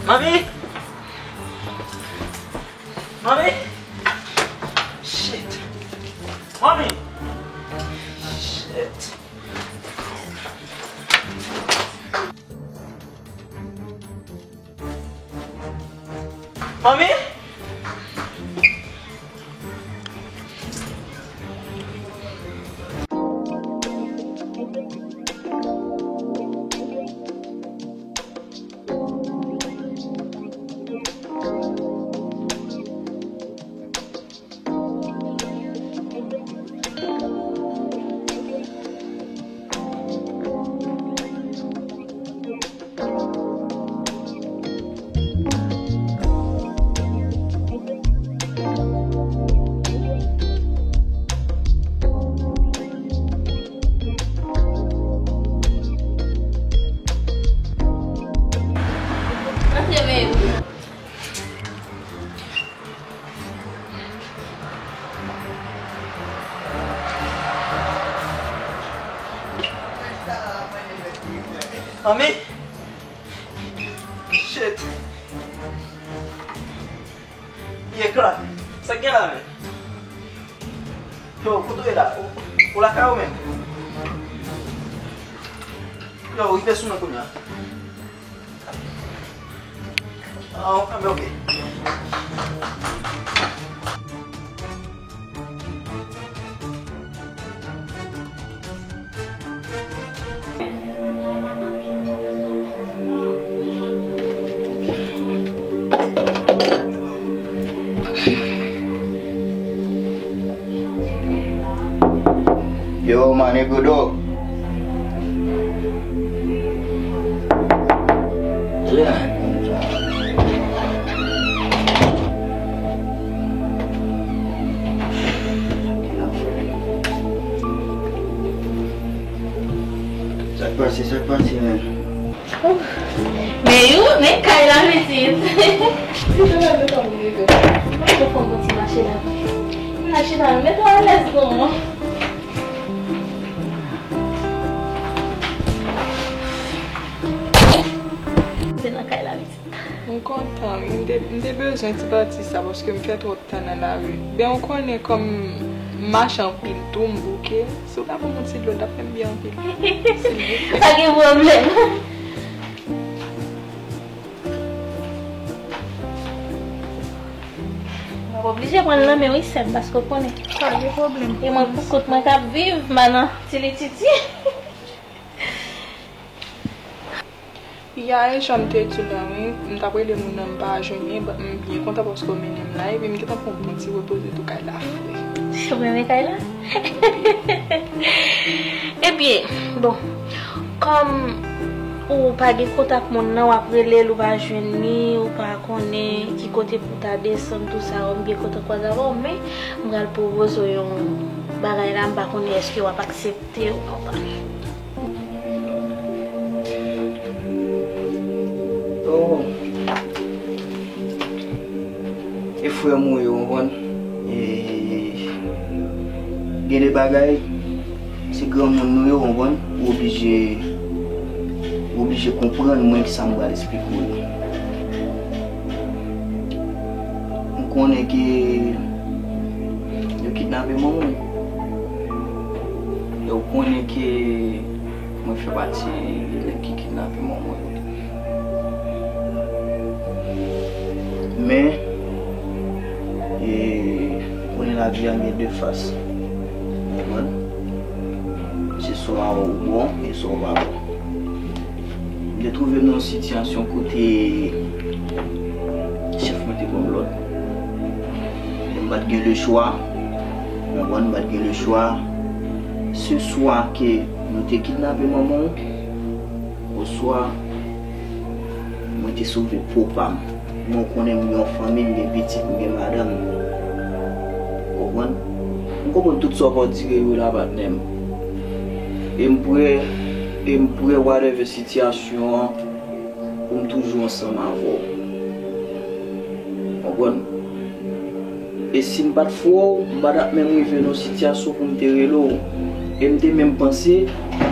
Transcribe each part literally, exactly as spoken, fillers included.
Manmi! Manmi! Shit! Manmi! Shit! Manmi! Antre, baby. Manmi! Shit! Ye, Clara, sa k gen la menm? Yo, kote w ye la? Ou, ou lakay ou menm? Yo, ou rive sou mwen kounye a. Ah, ok, ok. Yo, my nigga, dog. Yeah. Sa k pase, sa k pase, man? Men yo, men kay la, pitit. Li te leve tan pou rive. Mwen te fè yon ti mache la. Mache la, mete w alèz non. Se nan kay la, pitit. M kontan, wi. M te, m te bezwen ti pati sa, paske m fè twòp tan nan lari. Ben, ou konnen kòm m mache anpil tou, m bouke. Si w ta ban m yon ti dlo, l t ap fè m byen anpil. Silvouplè. Pa gen pwoblèm. M ap oblije pran l nan men w wi, sè m, paske w konnen. Pa gen pwoblèm. E mwen pou kont mwen k ap viv, m pa nan tilititi. Ya, e jan m te di w lan, wi, m t ap rele moun nan, m pa jwenn li, m byen kontan paske w mennen m la, epi m gentan pran yon bon ti repoze tou, kay la fre. Ou renmen kay la? Ebyen, bon, kòm ou pa gen kontak moun nan, w ap rele l, ou pa jwenn li, ou pa konnen ki kote pou w ta desann, tou sa, m byen kontan kwaze avè w, men m pral pwopoze w yon bagay la, m pa konnen èske w ap aksepte ou non pa. Oh. E frè m ou ye, w konprann? E gen de bagay, se granmoun nou ye, w konprann? Ou oblije, ou oblije konprann mwen kisa m pral esplike w yo. M konnen ke yo kidnape manman w. E w konnen ke mwen fè pati nèg ki kidnape manman yo. Men, e, ou konnen lavi a gen de fas. Ou konprann? Se swa ou bon, e swa ou pa bon. M te twouve m nan yon sitiyasyon kote chèf mwen te ban m lòd. E m pa t gen lechwa. Ou konprann, m pa t gen lechwa. Se swa ke nou te kidnape manman w, oswa mwen te sove po pa m. Men w konnen m gen yon fanmi, m gen pitit, m gen madanm. Ou konprann? M konprann tout sa w ap andire yo la, patnè m. E m prè, e m prè, whatever sitiyasyon an, pou m toujou ansanm avè w. Konprann? E si m pa t fè w, m pa t ap menm rive nan yon sitiyasyon pou m te rele w. E m te menm panse,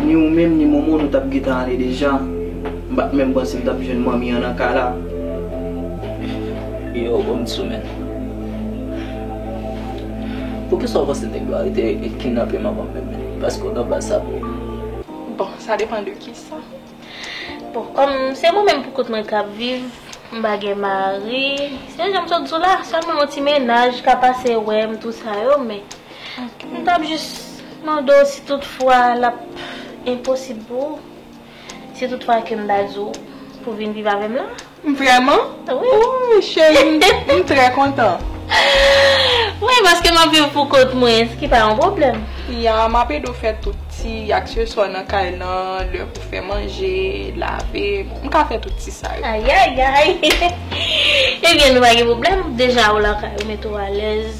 ni ou menm, ni manman w, nou t ap gentan ale deja. M pa t menm panse m t ap jwenn manmi an nan kay la. Yo, bon, m sou, men. Poukisa w panse nèg yo arete e kidnape manman m menm, men? Paske w nan baz sa pou. Bon, sa depann de kisa. Bon, kòm se mwen menm pou kont mwen k ap viv, m pa gen mari. Se jan m sot di w la, sèlman yon ti mennaj ka pase wè m, tou sa yo, men m t ap jis mande w si toutfwa l ap enposib pou ou. Si toutfwa ke m ta di w pou vin viv avè m la. Vrèman? Wi. Wi, cheri, m, m trè kontan. Wi, paske m ap viv pou kont mwen, se ki pa yon pwoblèm. Ya, m ap ede w fè tout ti akseswa nan kay lan, lè pou fè manje, lave. Bon, m ka fè tout ti sa yo. Ayayay. Ebyen, nou pa gen pwoblèm. Deja, ou lakay, ou mete w alèz.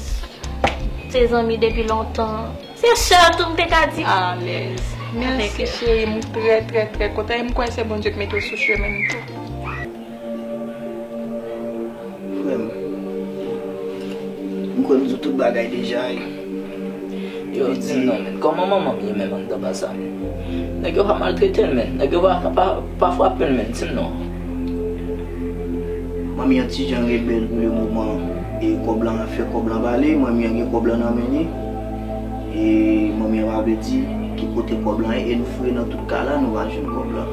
Se zanmi depi lontan. Se sè tou m te ka di. Alèz. Mèsi, cheri, m trè, trè, trè kontan. E m kwè se Bondye k mete w sou chemen m tou. Frè m, m kwè m di w tout bagay deja. Yo, di m non, men. Kòman manman m ye menm anndan baz sa, men? Nèg yo pa maltrete l, men. Nèg yo pa, pa, pa frape l, men. Di m non. Manmi an ti jan rebèl pou le moman. E kòb lan ap fè kòb lan pale. Manmi an gen kòb lan nan men li. E manmi an pa vle di ki kote kòb lan ye. E nou fouye nan tout kay la, nou pa jwenn kòb lan.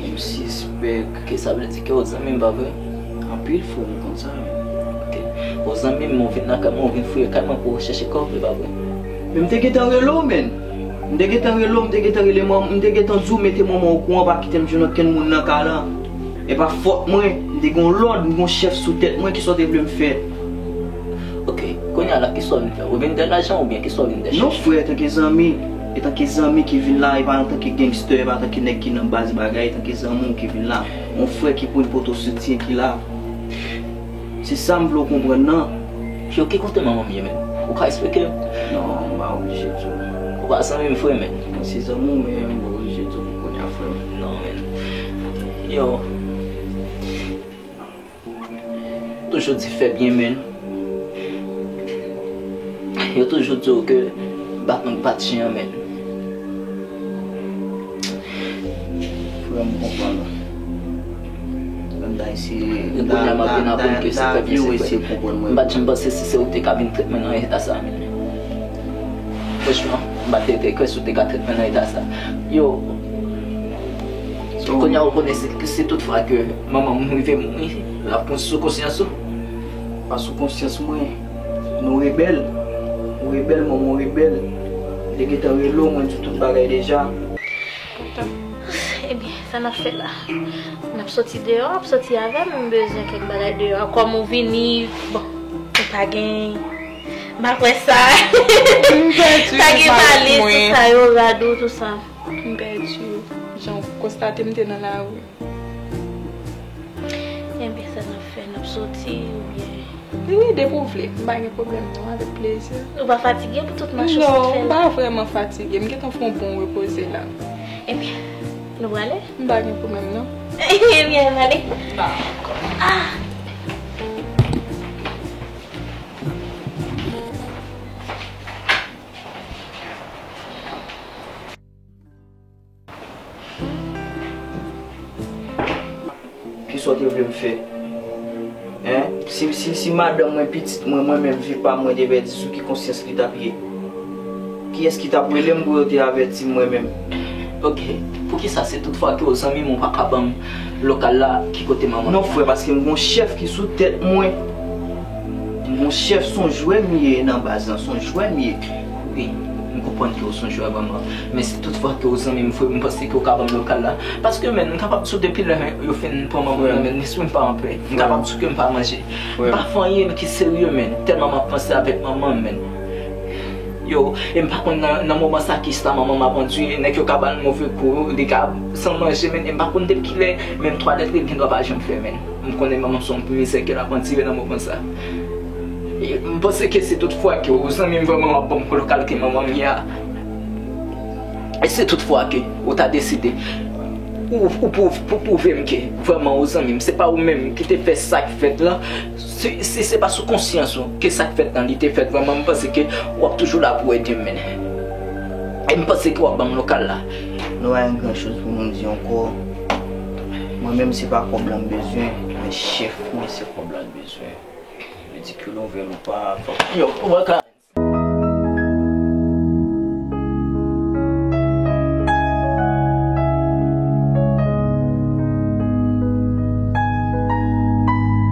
M sispèk. Ke sa vle di ke w zanmi m, pa vre? Anpil frè m konn sa, men. Ok. W zanmi m, w vin lakay mwen, w vin fouye kay mwen pou w chèche kòb, e pa vre? Men m te gentan rele w, men. M te gentan rele w, m te gentan rele manman, m te gentan di w mete manman w okouran, pa kite m jwenn okenn moun nan kay lan. E pa fòt mwen, m te gen yon lòd, m gen yon chèf sou tèt mwen, kisa w te vle m fè? Ok, kounye a la, kisa w vin fè? Ou vin dèyè lajan oubyen kisa w vin dèyè chèch? Non, frè, tanke zanmi, e tanke zanmi ki vin la, e pa antanke gangster, e pa antanke nèg ki nan baz bagay, e tanke zanmi w ki vin la. Yon frè ki pou vin pote w soutyen ki la. Se sa m vle w konprann nan. Yo, ki kote manman m ye, men? Ou ka eksplike m? Non, m pa oblije di w. Ou pa zanmi m vre, men. Mwen se zanmi w, men m pa oblije di w pou kounye a, frè m. Non, men. Yo. Toujou di fè byen, men. Yo toujou di w ke bat nèg bat chen an, men. Frè m, konprann ou. Mwen ta eseye. E kounye a m ap vin aprann ke se fè byen, se fè. M pa t janm panse si se ou te ka vin trèt mwen nan eta sa, men. Franchman, m pa t te, te kwè si w te ka trèt mwen nan eta sa. Yo. Kounye a ou konnen si, si toutfwa ke manman m rive mouri, l ap pran sou konsyans ou. Pa sou konsyans mwen. Nou rebèl. Ou rebèl, manman w rebèl. M te gentan rele w, mwen di w tout bagay deja. Ebyen, sa n ap fè la? N ap soti deyò, w ap soti avè m, m bezwen kèk bagay deyò. Kòm ou vini, bon, ou pa gen, m pa kwè sa. M pèdi valiz mwen. Tout sa yo, rad ou, tout sa. M pèdi jan w konstate m te nan lari. Ebyen, sa n ap fè, n ap soti oubyen? Wi, wi, depi w vle. M pa gen pwoblèm non, avèk plezi. Ou pa fatige pou tout mach ou sot fè la? Non, m pa vrèman fatige. M gentan fè yon bon repoze la. Ebyen, nou prale? M pa gen pwoblèm non. Ebyen, n ale. Dakò. Ah! Kisa w te vle m fè? Hein? Si, si, si madanm mwen, pitit mwen, mwen menm, vi pa m, mwen te pèdi, sou ki konsyans li t ap ye? Kiyès ki t ap rele m pou yo te avèti m mwen menm? Ok, poukisa se tout fwa ke w zanmi m, ou pa ka ban m lokal la, ki kote manman m? Non, frè, paske m gon chèf ki sou tèt mwen. M gon chèf, se yon jwè m ye nan baz lan, se yon jwè m ye. Wi, m konprann ke w se yon jwè vrèman. Men si tout fwa ke w zanmi m vre, m panse ke w ka ban m lokal la. Paske, men, m kapab di w depi lè yo fin pran manman m nan men, lespri m pa anpè. M kapab di w ke m pa manje. M pa fè anyen ki serye, men. Tèlman m ap panse avèk manman m, men. Yo, e m pa konn nan, nan moman sa kisa manman m ap andire, nèg yo ka ba l move kou, li ka san manje, men, e m pa konn depi kilè, menm twalèt li, li gendwa pa janm fè, men. M konnen manman m se yon mizè ke l ap andire nan moman sa. E m panse ke si tout fwa ke w zanmi m vrèman w ap ban m lokal ke manman m ye a, e si tout fwa ke ou ta deside ou, ou pou, pou pwouve m ke vrèman ou zanmi m, se pa ou menm ki te fè sa k fèt lan, si, si se pa sou konsyans ou ke sa k fèt lan li te fèt vrèman, m panse ke w ap toujou la pou w ede m, men. E m panse ke w ap ban m lokal la. Nou pa gen gran choz pou nou di ankò. Mwen menm se pa kòb lan m bezwen, men Chèf mwen, se kòb la l bezwen. Ridikil ou vle l ou pa, fòk yo ou pa ka